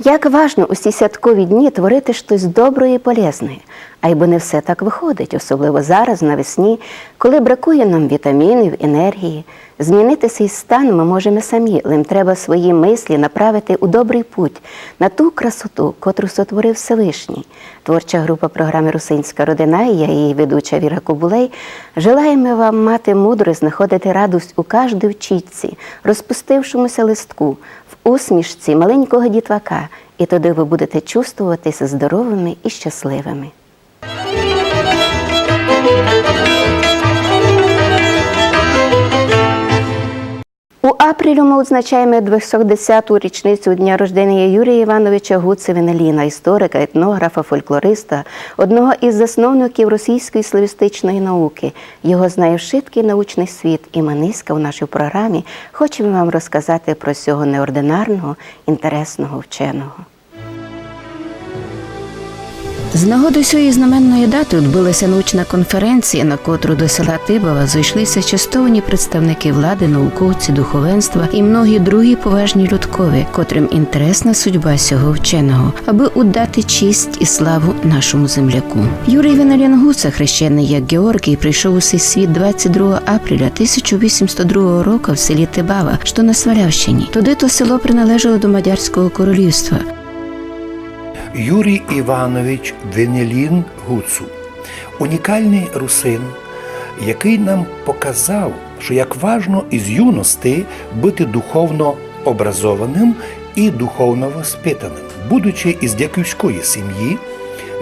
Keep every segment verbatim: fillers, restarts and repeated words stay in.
Як важно у ці святкові дні творити штось добре і полезне. Айбо не все так виходить, особливо зараз, навесні, коли бракує нам вітамінів, енергії. Змінити свій стан ми можемо самі, лим треба свої мислі направити у добрий путь, на ту красоту, котру сотворив Всевишній. Творча група програми «Русинська родина» і я, її ведуча Віра Кобулей, желаємо вам мати мудрость знаходити радость у каждій вчитці, розпустившомуся листку, в усмішці маленького дітвака, і тоді ви будете чувствоватися здоровими і щасливими. У апрелю ми відзначаємо двохсот десяту річницю дня рождення Юрія Івановича Гуци-Венеліна, історика, етнографа, фольклориста, одного із засновників російської славістичної науки. Його знає вшиткий научний світ, і ми нынька у нашій програмі хочемо вам розказати про сього неординарного, інтересного вченого. З нагоды сьої знаменної даты одбыла ся научна конференція, на котру до села Тибава зыйшли ся честовані представникы влады, науковці, духовенства і многі другі поважні людкові, котрым інтересна судьба сього вченого, абы уддати честь і славу нашому земляку. Юрій Венелін Гуца, хрещеный як Георгій, прийшов у сей світ двадцять другого апреля тисяча вісімсот другого року в селі Тибава, што на Свалявщині. Тогды то село приналежало до Мадярського королівства. Юрій Іванович Венелін Гуцу. Унікалный русин, якый нам показав, што як важно із юности быти духовно образованым і духовно воспитаным. Будучи із дяківської сімї,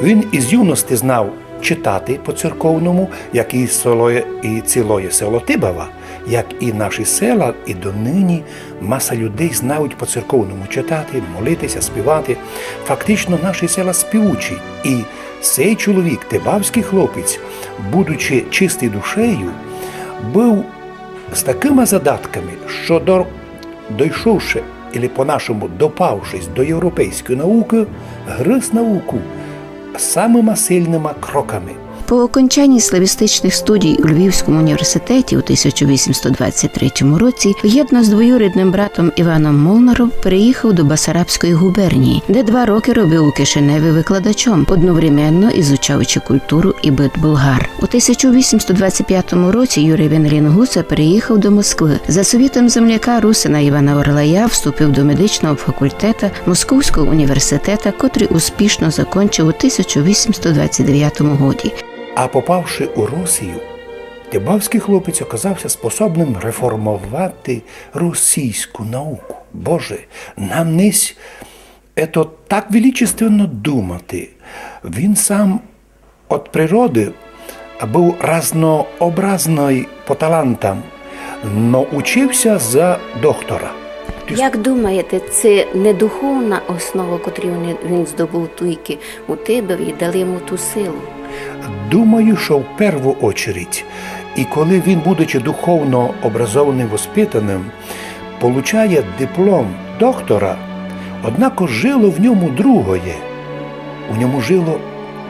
він із юности знав читати по-церковному, як і село, і цілоє село Тибава, як і наші села, і донині маса людей знають по-церковному читати, молитися, співати. Фактично, наші села співучі. І сей чоловік, тибавськый хлопець, будучи чистый душею, быв з такыма задатками, што до-, дойшовши, или по-нашому допавшись до європейської наукы, гриз науку самыма сильныма кроками. По окончанні славістичных студій у Львівському університеті у тисяча вісімсот двадцять третьому році, єдно з двоюрідным братом Іваном Молнаром переїхав до Басарабської губернії, де два рокы робив у Кишиневі викладачом, одновременно ізучаючи культуру і быт болгар. У тисяча вісімсот двадцять пятому році Юрій Венелін Гуца переїхав до Москвы. За совітом земляка русина Івана Орлая вступив до медичного факультета Московського університета, котрий успішно закончив у тисяча вісімсот двадцять девятому годі. А попавши у Росію, тибавськый хлопець оказався способным реформовати російську науку. Боже, нам нись ето так величественно думати. Він сам од природы быв разнообразный по талантам, но учився за доктора. Як думаєте, це не духовна основа, котру він, він здобув туйки у Тибаві, дали йому ту силу? Думаю, што в перву очередь. І коли він, будучи духовно образованым, воспитаным, получає диплом доктора, однако жило в ньому другоє. У ньому жило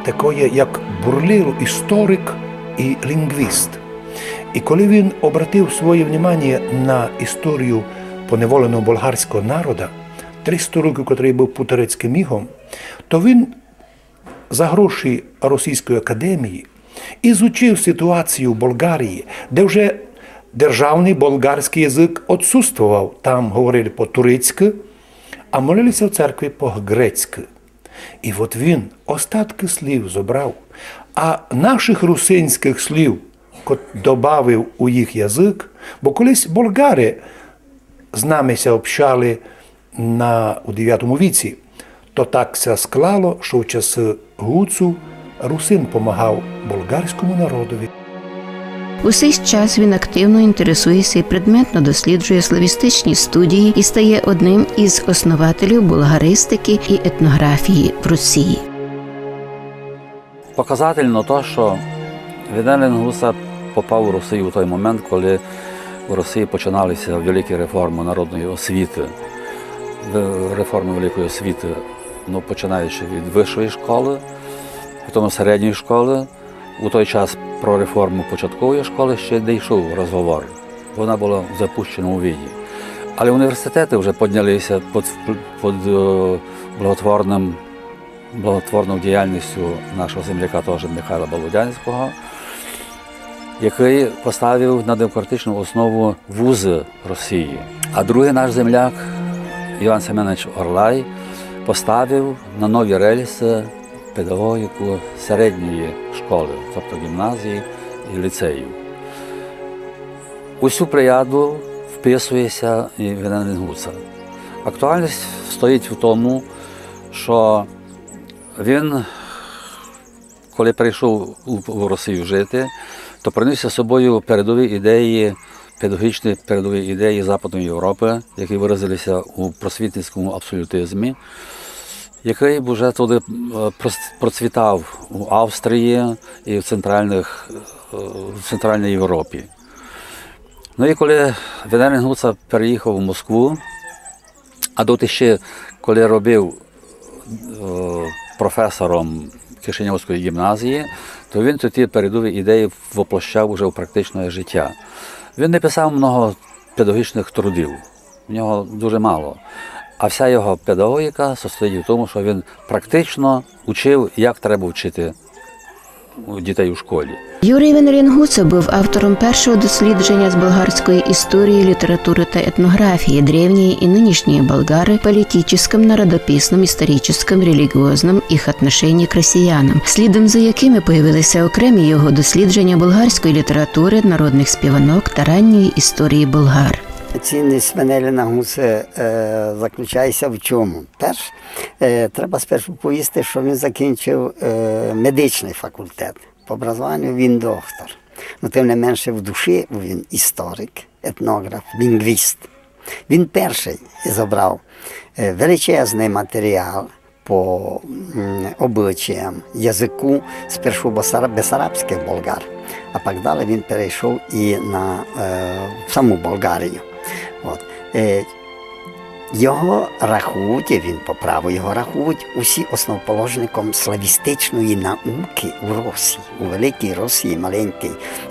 такоє, як бурлило, історик і лінґвіст. І коли він обратив своє вниманіє на історію поневоленого болгарського народа, триста років, котрый быв під турецькым ігом, то він за гроші Російської академії ізучив ситуацію в Болгарії, де вже державный болгарськый язык отсутствовав, там говорили по-турецькы, а молили ся в церкви по-грецькы. І от він остаткы слів зобрав, а нашых русинськых слів кот-, добавив у їх язык, бо колись болгари з нами ся общали на, у девятому віці, то так ся склало, што в часы Гуцу русин помагав болгарському народови. У сей час він активно інтересує ся і предметно досліджує славістичні студії і стає одним із основателів болгаристики і етнографії в Росії. Показательно то, што Венелін Гуца попав у Росію у той момент, коли в Росії починалися великі реформи народної освіти. Ве-, реформи великої освіти, ну, починаючи від вищої школи, потім середньої школи. У той час про реформу початкової школи ще не йшов розговор. Вона була запущена у Відні. Але університеты вже піднялися під впл-, під, е, благотворным, благотворною діяльністю нашого земляка, того ж Михайла Балудянського, якый поставив на демократичну основу вузы Росії. А другый наш земляк, Іван Семенович Орлай, поставив на нові рельсы педагогіку середньої школы, тобто гімназії і ліцею. У сю плеяду вписується і Венелін Гуца. Актуальность стоїть в тому, що він, коли прийшов у, у Росію жити, то приніс з собою передові ідеї, педагогічні передові ідеї Западної Європы, які выразилися у просвітницькому абсолютизмі, який вже туди, е, прос-, процвітав у Австрії і в центральних, е, в Центральній Європі. Ну і коли Венелін Гуца переїхав в Москву, а доти ще, коли робив, е, професором Кишиньовської гімназії, то він тоді передові ідеї воплощав уже у практичне життя. Він не писав много педагогічних трудів, в нього дуже мало. А вся його педагогіка состоїть в тому, що він практично учив, як треба вчити дітей у школі. Юрій Венелін Гуца був автором першого дослідження з болгарської історії, літератури та етнографії древньої і нынішньої Болгары в политическом, народописном, историческом, религиозном их отношении к россиянам, слідом за якими появилися окремі його дослідження болгарської літератури, народних співанок та ранньої історії болгар. Цінність Венеліна Гуци е, заключається в чому? Перш, е, треба спершу повісти, що він закінчив е, медичний факультет. По образованню він доктор. Ну, тим не менше в душі він історик, етнограф, лінгвіст. Він перший зобрав е, величезний матеріал по м, обычаям, языку спершу басара- бесарабських болгар, а пак далі він перейшов і на е, саму Болгарію. От. Е, його рахують, і він по праву його рахують, усі основоположником славістичної науки у Росії. У великій Росії маленький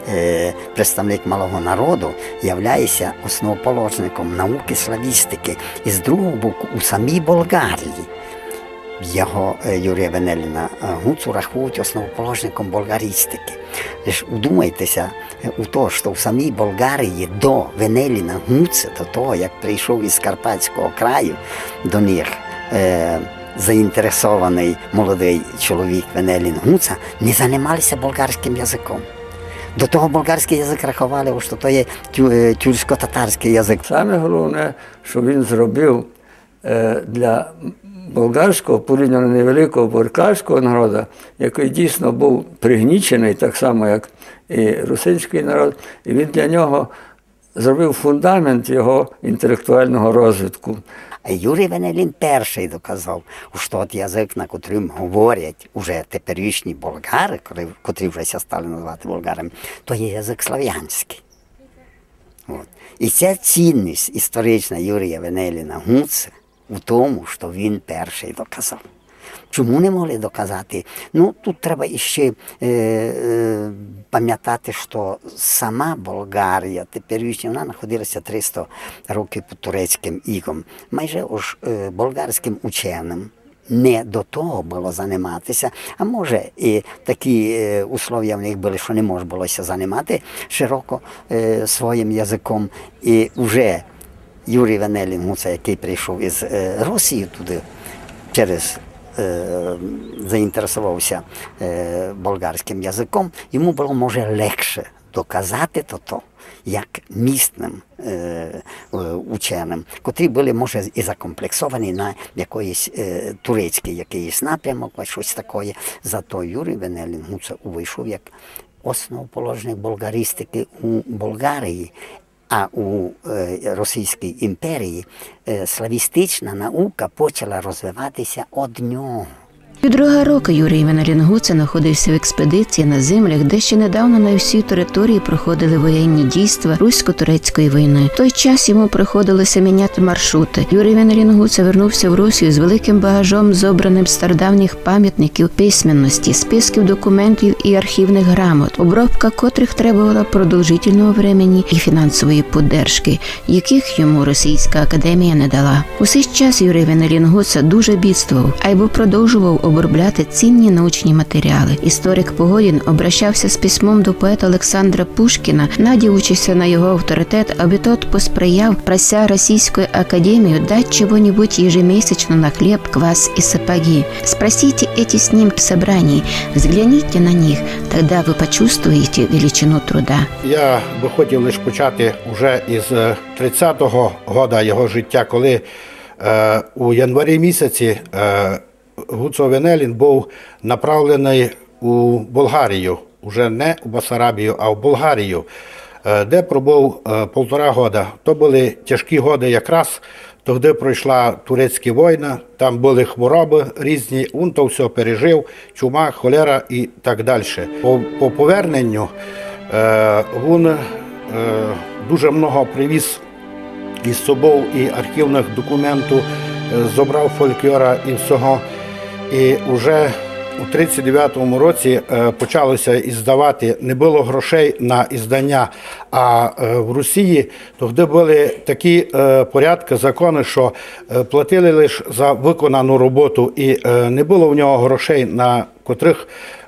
е, представник малого народу являється основоположником науки славістики. І з другого боку, у самій Болгарії його е, Юрія Венеліна е, Гуцу рахують основоположником болгаристики. Лиш удумайтеся е, у то, що в самій Болгарії до Венеліна Гуци, до того, як прийшов із Карпатського краю до них е, заінтересований молодий чоловік Венелін Гуца, не занималися болгарським язиком. До того болгарський язик рахували, що то є тю- е, тюрксько-татарський язик. Саме головне, що він зробив е, для болгарського, порівняно невеликого болгарського народу, який дійсно був пригнічений, так само, як і русинський народ, і він для нього зробив фундамент його інтелектуального розвитку. А Юрій Венелін перший доказав, що тот язик, на котрым говорять уже теперішні болгары, котрі, котрі вже ся стали називати болгарами, то є язик славянський. От. І ця цінність історична Юрія Венеліна Гуци у тому, що він перший доказав. Чому не могли доказати? Ну, тут треба іще е, е, пам'ятати, що сама Болгарія теперішня, вона знаходилася триста років під турецьким ігом. Майже уж е, болгарським ученым не до того было заниматися, а може і такі е, условия в них были, що не мож было ся занимати широко е, своїм языком. І вже Юрій Венелін Гуца, який прийшов із е, Росії туды через е, заінтересовався е, болгарським языком, йому было, може, легше доказати тото, як місным е, е, ученым, котрі были, може, і закомплексовані на якоїсь е, турецький якийсь напрямок, а щось такоє. Зато Юрій Венелін Гуца увійшов як основоположник болгаристики у Болгарії, а у е, Російській імперії е, славістична наука почала розвиватися од нього. Півтора рока Юрій Венелін Гуца знаходився в експедиції на землях, де ще недавно на всій території проходили воєнні дійства русько-турецької війни. В той час йому приходилося міняти маршрути. Юрій Венелін Гуца вернувся в Росію з великим багажом зобраних стародавніх пам'ятників письменності, списків документів і архівних грамот, обробка котрих требувала продовжительного времени і фінансової поддержки, яких йому Російська академія не дала. У сей час Юрій Венелін Гуца дуже бідствував, айбо продовжував обробляти цінні научні матеріали. Історик Погодін обращався з письмом до поета Олександра Пушкіна, надіючися на його авторитет, аби тот посприяв праця Російської академії дать чего-нибудь ежемесячно на хліб, квас і сапоги. Спросите эти с ним в собрании, взгляните на них, тогда вы почувствуете величину труда. Я би хотів лише почати уже із е, тридцятого года його життя, коли е, у январі місяці е, Гуцо Венелін був направлений у Болгарію, уже не у Басарабію, а в Болгарію, е, де пробув е, полтора года. То були тяжкі годы якраз, тогды пройшла турецька війна, там були хвороби різні, він то все пережив, чума, холера і так далі. По, по поверненню е, він е, дуже много привіз із собою і архівних документів, е, зобрав фольклора і всього. І вже у тридцять девятому році е, почалося іздавати, не було грошей на іздання, а е, в Росії тогды були такі е, порядки, закони, що е, платили лише за виконану роботу, і е, не було в нього грошей, на котрих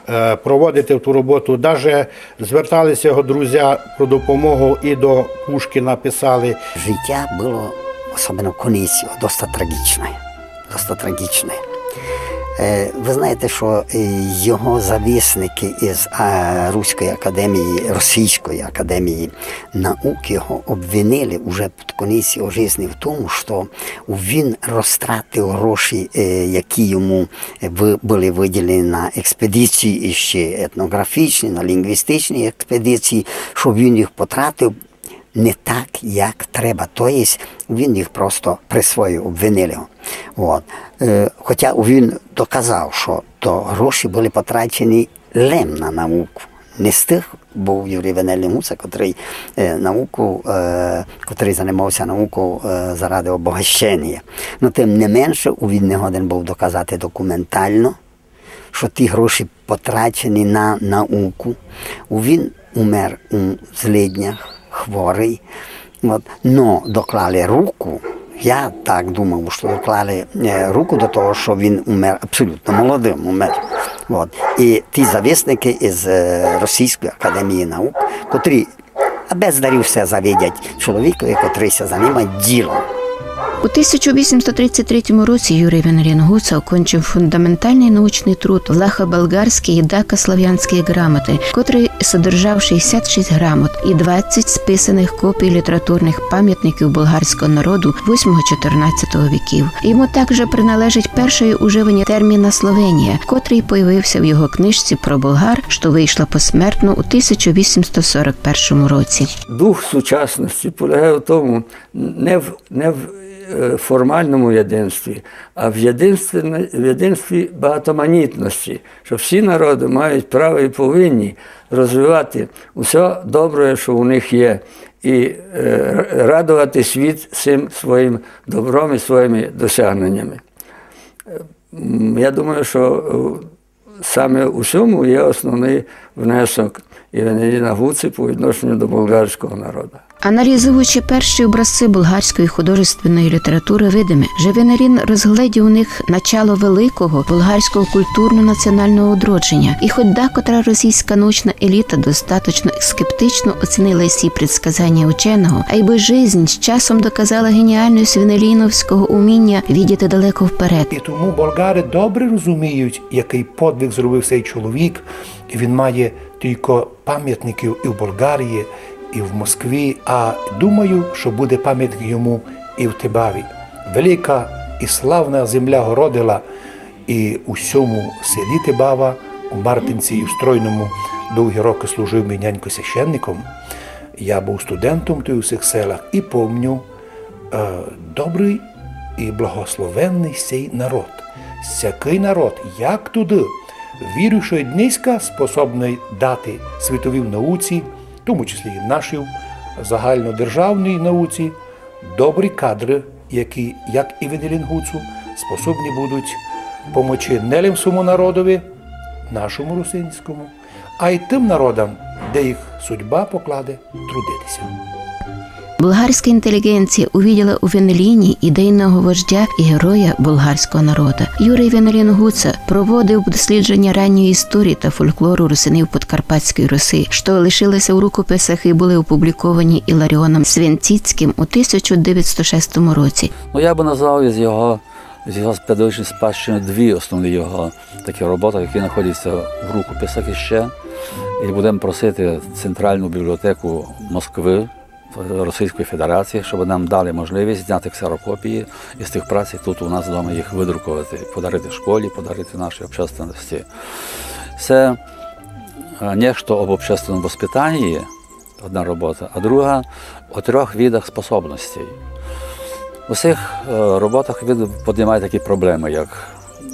е, проводити ту роботу. Даже зверталися його друзі про допомогу і до Пушкіна писали. Життя було, особливо в кінці, досить трагічне. Досить трагічне. Е, ви знаєте, що е, його завісники із е, Руської академії, Російської академії наук його обвинили уже під кінець його житті в тому, що він розтратив гроші, е, які йому е, ви- були виділені на експедиції, і ще етнографічні, на лінгвістичні експедиції, що він їх потратив не так, як треба. То є, він їх просто присвоїв, обвинили його. От. Е, хоча він доказав, що то гроші були потрачені лем на науку. Не з тих був Юрій Венелін Гуца, котрий е, науку, е, котрий займався наукою е, заради обогащення. Но тим не менше, він не годен був доказати документально, що ті гроші потрачені на науку. Він умер у злиднях, хворий. От. Но доклали руку, я так думав, що доклали е, руку до того, що він умер абсолютно молодим, умер. От. І ті завісники із е, Російської академії наук, котрі а бездарі все завидять чоловікові, котрий ся займає ділом. У тисяча вісімсот тридцять третьому році Юрій Венелін Гуца окончив фундаментальний научний труд «Влахо-болгарские и дакославянские грамоты», котрий содержав шістдесят шість грамот і двадцять списаних копій літературних пам'ятників болгарського народу восьмого-чотирнадцятого віків. Йому також приналежить перше уживання терміна «Словенія», котрий появився в його книжці про болгар, що вийшла посмертно у тисяча вісімсот сорок першому році. Дух сучасності полягає в тому, не в, не в е, формальному єдинстві, а в єдинстві, в єдинстві багатоманітності, що всі народи мають право і повинні розвивати усе добре, що у них є, і е, р- радувати світ цим своїм добром і своїми досягненнями. Е, м, Я думаю, що е, саме у цьому є основний внесок Євангеліна Гуці по відношенню до болгарського народу. Аналізуючи перші образці болгарської художественної літератури, видиме, же Венерін розглядів у них начало великого болгарського культурно-національного одродження. І хоч дакотра російська научна еліта достаточно скептично оцінила сі предсказання ученого, айбо жизнь з часом доказала геніальність венеліновського уміння видіти далеко вперед. І тому болгари добре розуміють, який подвиг зробив цей чоловік, і він має тілько пам'ятників і в Болгарії, і в Москві, а думаю, що буде пам'ятник йому і в Тибаві. Велика і славна земля го родила, і у сьому селі Тибава, у Мартинці і в Стройному довгі роки служив мій нянько священником. Я був студентом той у цих селах і помню, е, добрий і благословенний сей народ. Сякый народ, як туды, вірю, што й днеська способный дати світовій науці, в тому числі і нашій загальнодержавній науці, добрі кадры, які, як і Венелін Гуцул, способні будуть помочи не лим свому народови, нашому русинському, а й тым народам, де їх судьба покладе трудити ся. Болгарська інтеліґенція увиділа у Венеліні ідейного вождя і героя болгарського народа. Юрій Венелін Гуца проводив дослідження ранньої історії та фольклору русинів Подкарпатської Руси, што лишилися у рукописах і були опубліковані Іларіоном Свінціцьким у тисяча девятсот шестому році. Ну, я бы назвав із його, з його педагогічної спадщини дві основні його такі роботи, які знаходяться в рукописах іще. І будемо просити Центральну бібліотеку Москви, Російської Федерації, щоб нам дали можливість зняти ксерокопії і з тих праць тут у нас вдома їх видруковати, подарити школі, подарити нашій общественності. Це е, нешто об общественному воспитанні, одна робота, а друга о трьох видах способностей. У цих е, роботах він піднімає такі проблеми, як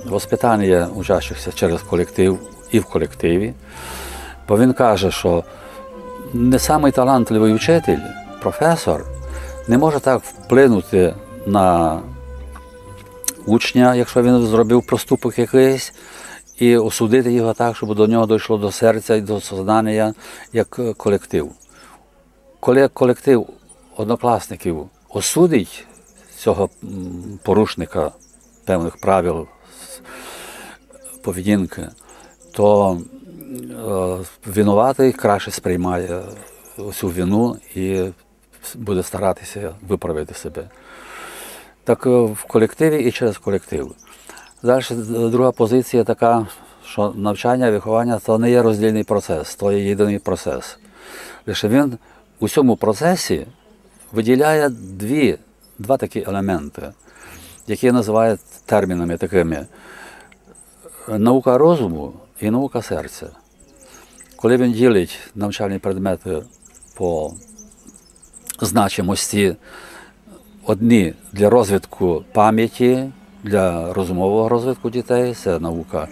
воспитання учащихся через колектив і в колективі. Бо він каже, що не самий талантливий учитель, професор, не може так вплинути на учня, якщо він зробив проступок якийсь, і осудити його так, щоб до нього дійшло до серця і до сознання, як е, колектив. Коли колектив однокласників осудить цього м, порушника певних правил с- поведінки, то е, винуватий краще сприймає цю вину і буде старатися виправити себе. Так е, в колективі і через колектив. Далі друга позиція така, що навчання, виховання то не є роздільний процес, то є єдиний процес. Лише він у цьому процесі виділяє дві, два такі елементи, які називають термінами такими: наука розуму і наука серця. Коли він ділить навчальні предмети по значимості, одні для розвитку пам'яті, для розумового розвитку дітей, це наука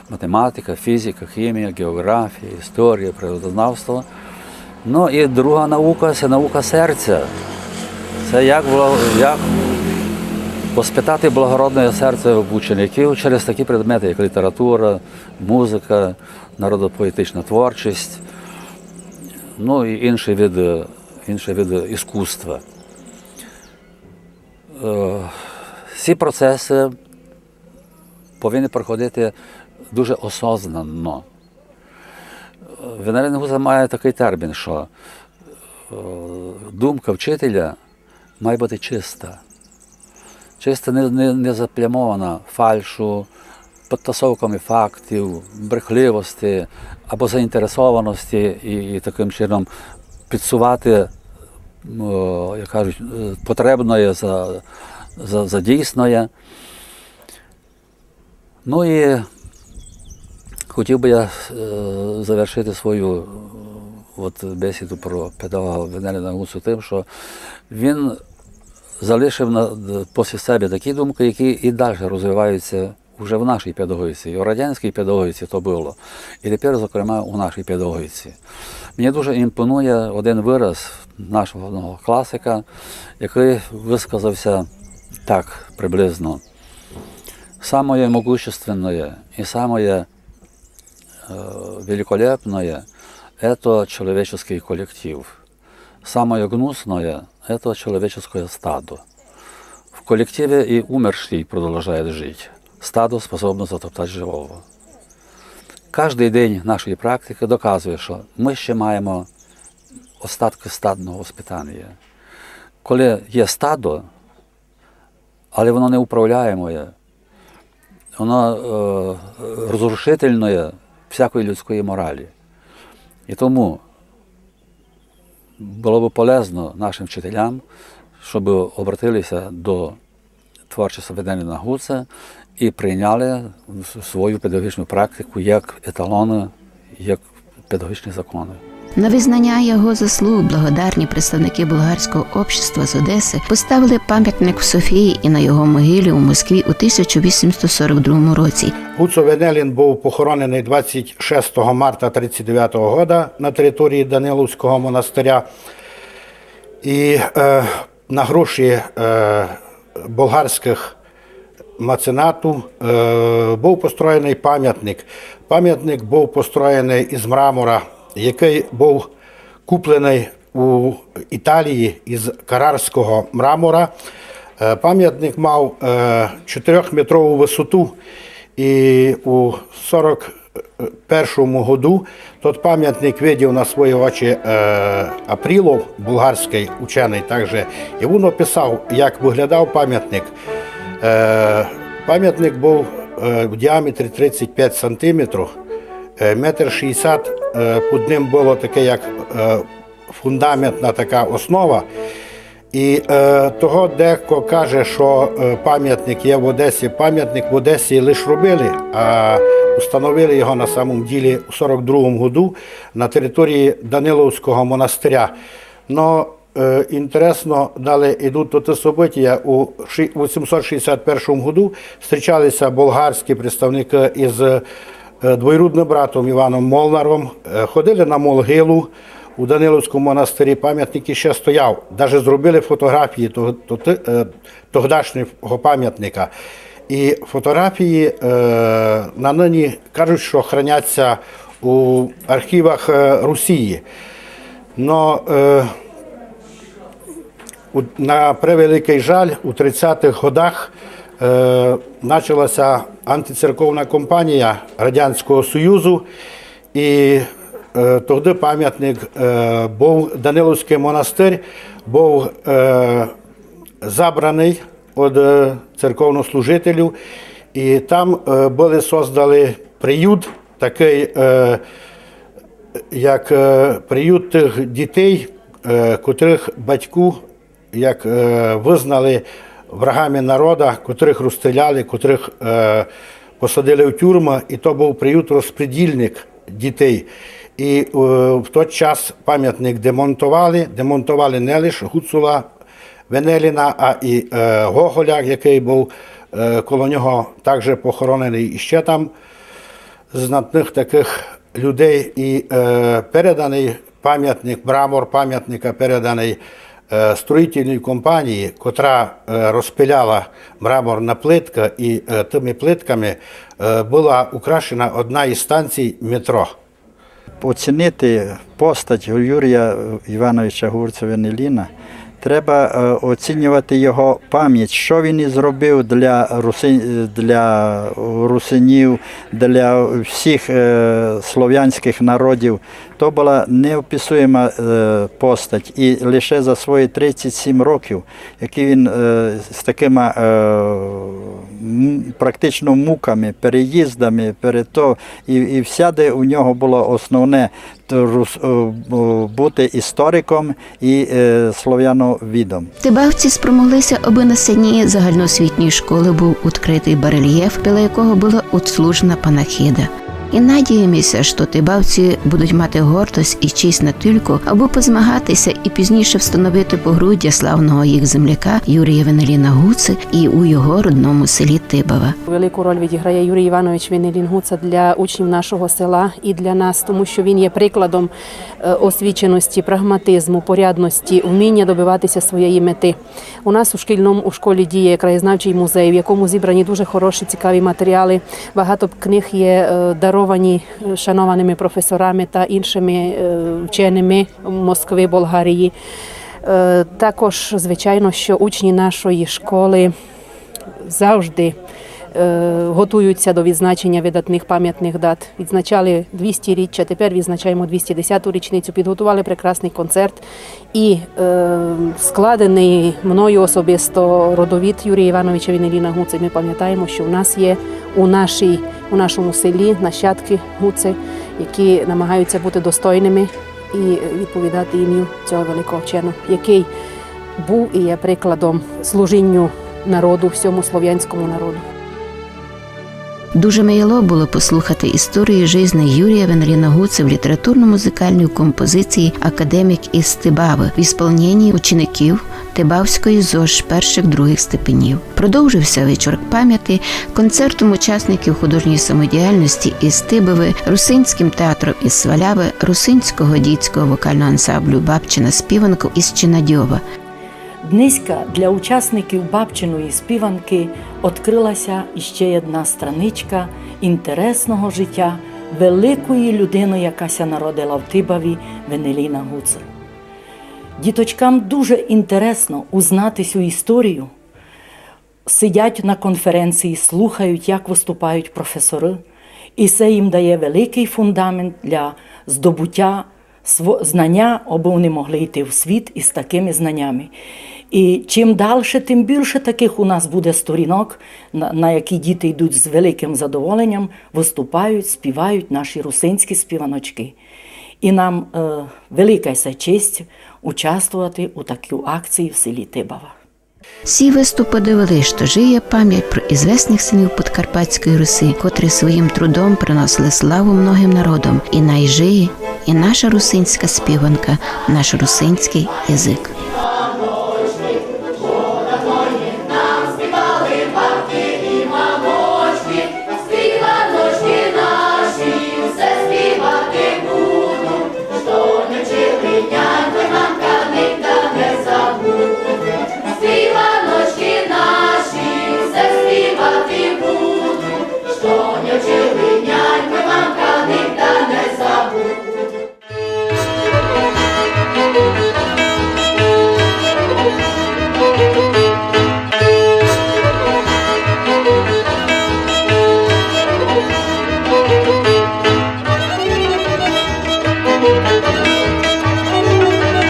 математика, фізика, хімія, географія, історія, природознавство. Ну і друга наука це наука серця. Це як, вла- як воспитати благородне серце в учеників через такі предмети, як література, музика, народопоетична творчість, ну і інші види, інші види іскусства. Е, Ці процеси повинні проходити дуже осознанно. Венерин Гуза має такий термін, що е, думка вчителя має бути чиста. Чиста, не, не, не заплямована фальшу, підтасовками фактів, брехливості або заінтересованості і, і таким чином підсувати, м, як кажуть, е, потребноє за, за, за дійсноє. Ну і хотів би я е, завершити свою е, от, бесіду про педагога Венерина Гуцу тим, що він залишив на, після себе такі думки, які і далі розвиваються вже в нашій педагогіці. І в радянській педагогіці то було, і тепер, зокрема, у нашій педагогіці. Мені дуже імпонує один вираз нашого одного класика, який висказався так приблизно. Самое могущественное и самое э, великолепное — это человеческий коллектив. Самое гнусное — это человеческое стадо. В коллективе и умерший продолжает жить. Стадо способно затоптать живого. Каждый день нашої практики доказує, що ми ще маємо остатки стадного воспитання. Коли є стадо, але воно неуправляємоє, воно е, розрушительне всякої людської моралі. І тому було б полезно нашим вчителям, щоб обратилися до творчества Венерина Гуца і прийняли в с- свою педагогічну практику як еталони, як педагогічні закони. На визнаня його заслуг благодарні представники болгарського общества з Одеси поставили памятник в Софії і на його могилі у Москві у тисяча вісімсот сорок другому році. Гуцо Венелін быв похороненый двадцять шестого марта тридцять девятого года на території Даниловського монастиря. І, е, на гроші, е, болгарськых меценату, е, быв построєный памятник. Памятник быв построєный із мрамора, якый быв купленый у Італії із карарського мрамора. Е, памятник мав, е, чотирьохметрову высоту, і у сорок першому году тот памятник видів на свої очі, е, Апрілов, болгарськый ученый также, і він описав, як выглядав памятник. Е, памятник быв, е, в діаметрі тридцять пять сантиметрів, е, метр шістдесят, е, під ним было таке, як, е, фундаментна така основа. І, е, того дехто каже, што, е, памятник є в Одесі. Памятник в Одесі лиш робили, а установили його на самом ділі у сорок другому году на території Даниловського монастиря. Но, е, інтересно, далі йдуть тоті события. У ши-, у сімсот шістдесят першому году зустрічалися болгарські представники із, е, двоюрідним братом Іваном Молнаром, е, ходили на могилу у Даниловському монастирі, памятник іще стояв. Даже зробили фотографії того, то-, е, тогдашнього памятника. І фотографії, е, на нині кажуть, што храняться у архівах, е, Росії. Но, е, у, на превеликый жаль, у тридцятых годах, е, началася антицерковна кампанія Радянського Союзу, і, е, тогды памятник, е, быв, Даниловськый монастир быв, е, забраный од, е, церковнослужителів, і там, е, были создали приют, такый, е, як, е, приют тых дітей, е, котрых батьку, як, е, вызнали врагами народа, котрых розстріляли, котрых, е, посадили в тюрмы, і то быв приют-розпредільник дітей. І, е, в тот час памятник демонтовали, демонтовали не лиш Гуцула Венеліна, а і, е, Гоголя, якый быв, е, коло нього также похороненый, і ще там знатных такых людей. І, е, переданый памятник, мрамор памятника переданый, е, строїтельній компанії, котра, е, розпиляла мрамор на плиткы, і, е, тыми плитками, е, была украшена одна із станцій метро. Оцінити постать Юрія Івановича Гуцула Венеліна треба, е, оцінювати його пам'ять, що він і зробив для руси-, для русинів, для всіх, е, слов'янських народів. То була неописуєма, е, постать. І лише за свої тридцять сім років, які він, е, з такими, е, м, практично муками, переїздами, перето-, і, і всяде у нього було основне то рус-, е, е, бути істориком і, е, слов'яновідом. В Тибавці спромоглися, аби на сцені загальноосвітньої школи був відкритий барельєф, біля якого була відслужена панахида. І надіємося, што тибавці будуть мати гордость і честь на тілько, аби позмагатися і пізніше встановити погруддя славного їх земляка Юрія Венеліна Гуци і у його родному селі Тибава. Велику роль відіграє Юрій Іванович Венелін Гуца для учнів нашого села і для нас, тому що він є прикладом, е, освіченості, прагматизму, порядності, вміння добиватися своєї мети. У нас у шкільному, у школі діє краєзнавчий музей, в якому зібрані дуже хороші, цікаві матеріали. Багато книг є, е, даровані, е, шанованими професорами та іншими, е, вченими Москви, Болгарії. Е, також, звичайно, що учні нашої школи завжди, е, готуються до відзначення видатних пам'ятних дат. Відзначали двістіріччя, тепер відзначаємо двісті десяту річницю, підготували прекрасний концерт. І, е, складений мною особисто родовід Юрія Івановича Венеліна Гуци. Ми пам'ятаємо, що в нас є у нашій, у нашому селі нащадки Гуци, які намагаються бути достойними і відповідати ім'ю цього великого вченого, який був і є прикладом служінню народу, всьому слов'янському народу. Дуже мило было послухати історію жизни Юрія Венеліна Гуци в літературно-музикальній композиції «Академік із Тибавы» в ісполненні учеників Тибавської ЗОШ перших, других степенів. Продовжив ся вечір памяти концертом учасників художньої самодіяльности із Тибавы, Русинськым театром із Свалявы, Русинського дітського вокалного ансамблю «Бабчина співанка» із Чинадьова. Днеська для учасників «Бабчиної співанкы» одкрыла ся іщи єдна страничка інтересного житя великої людины, яка ся народила в Тибаві, Венеліна Гуци. Діточкам дуже інтересно узнати сю історію. Сидять на конференції, слухають, як выступають професоры, і се їм дає великый фундамент для здобутя сво-, знаня, абы они могли йти в світ із такыми знанями. І чим дальше, тим більше такых у нас буде сторінок, на, на які діти йдуть з великым задоволенням, выступають, співають наші русинські співаночкы. І нам, е, велика се честь участвовати у такій акції в селі Тибава. Сі выступы довели, што жиє память про ізвесных синів Подкарпатської Руси, котрі своїм трудом приносили славу многым народам, і най жиє і наша русинська співанка, наш русинськый язык.